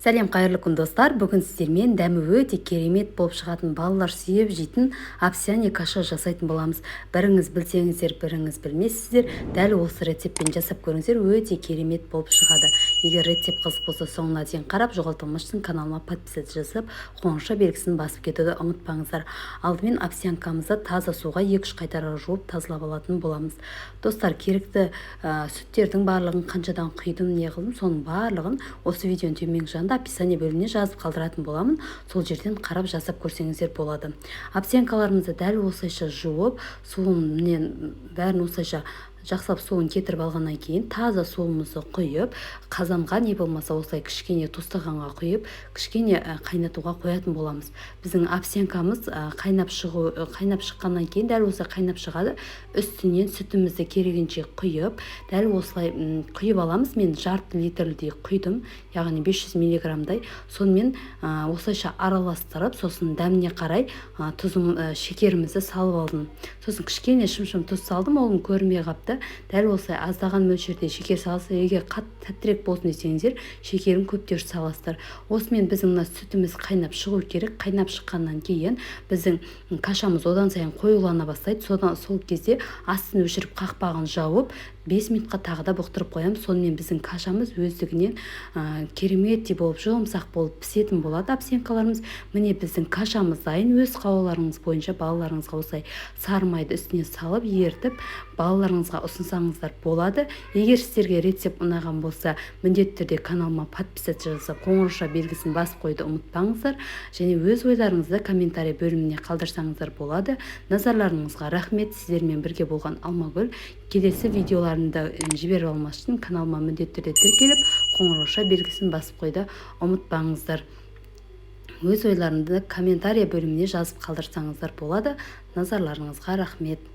Сәлем, қайырлы күн, достар! Бүгін сіздермен дәмі өте керемет болып шығатын, балалар сүйіп жейтін овсяный каша жасайтын боламыз. Біріңіз білсеңіздер, біріңіз білмейсіздер. Дәл осы рецептпен жасап көріңіздер, өте керемет болып шығады. Егер рецепт қызық болса, соңына дейін қарап, жоғалтылмас үшін каналыма подписаться жасап, қоңырауша белгісін басып кетуді ұмытпаңыздар. Алдымен овсянкамызды таза суға 2-3 қайтара жуып, тазалап алатын боламыз. Достар, керекті сүттердің барлығын, қаншадан құйдым, не қылдым, соның барлығын осы видеоның төменгі жағында описание бөліміне жазып қалдыратын боламын. Сол жерден қарап, жасап көрсеңіздер болады. Овсянкаларымызды дәл осылайша жуып, суымен бәрін осылайша жақсылап суын кетіріп алғаннан кейін, таза суымызды құйып, қазанға не болмаса осылай кішкене тостағанға құйып, кішкене қайнатуға қоятын боламыз. Біздің овсянкамыз қайнап шыққаннан кейін, дәл осылай қайнап шығады. Үстінен сүтімізді керегінше құйып, дәл осылай құйып аламыз. Мен жарты литрдей құйдым, яғни 500 миллиграммдай. Сонымен осылайша араластырып, сосын дәміне қарай тұзым, шекерімізді салып алдым. Сосын кішкене шымшым тұз салдым, ол көрінбей қалыпты. Дәл осылай аздаған мөлшерде шекер саласыз. Егер қатты тәттірек болсын десеңіздер, шекерін көптеу саласыздар. Осымен біздің мына сүтіміз қайнап шығу керек. Қайнап шыққаннан кейін біздің кашамыз одан сайын қоюлана бастайды. Содан сол кезде астын өшіріп, қақпағын жауып, 5 минутқа тағы да бұқтырып қоямыз. Сонымен біздің кашамыз өздігінен кереметтей болып, жұмсақ болып пісетін болады овсянкаларымыз. Міне, біздің кашамыз дайын. Өз қалауларыңыз бойынша балаларыңызға осылай сары майды үстіне салып, ерітіп, балаларыңызға ұсынсаңыздар болады. Егер сіздерге рецепт ұнаған болса, міндетті түрде каналыма подписаться жасап, қоңырауша белгісін басып қоюды ұмытпаңыздар және өз ойларыңызды комментарий бөліміне қалдырсаңыздар болады. Назарларыңызға рахмет! Сіздермен бірге болған Алмагүл. Келесі видеоларымды жіберіп алмас үшін каналыма міндетті түрде тіркеліп, қоңырауша белгісін басып қоюды ұмытпаңыздар. Өз ойларыңызды комментарий бөліміне жазып қалдырсаңыздар болады. Назарларыңызға рахмет!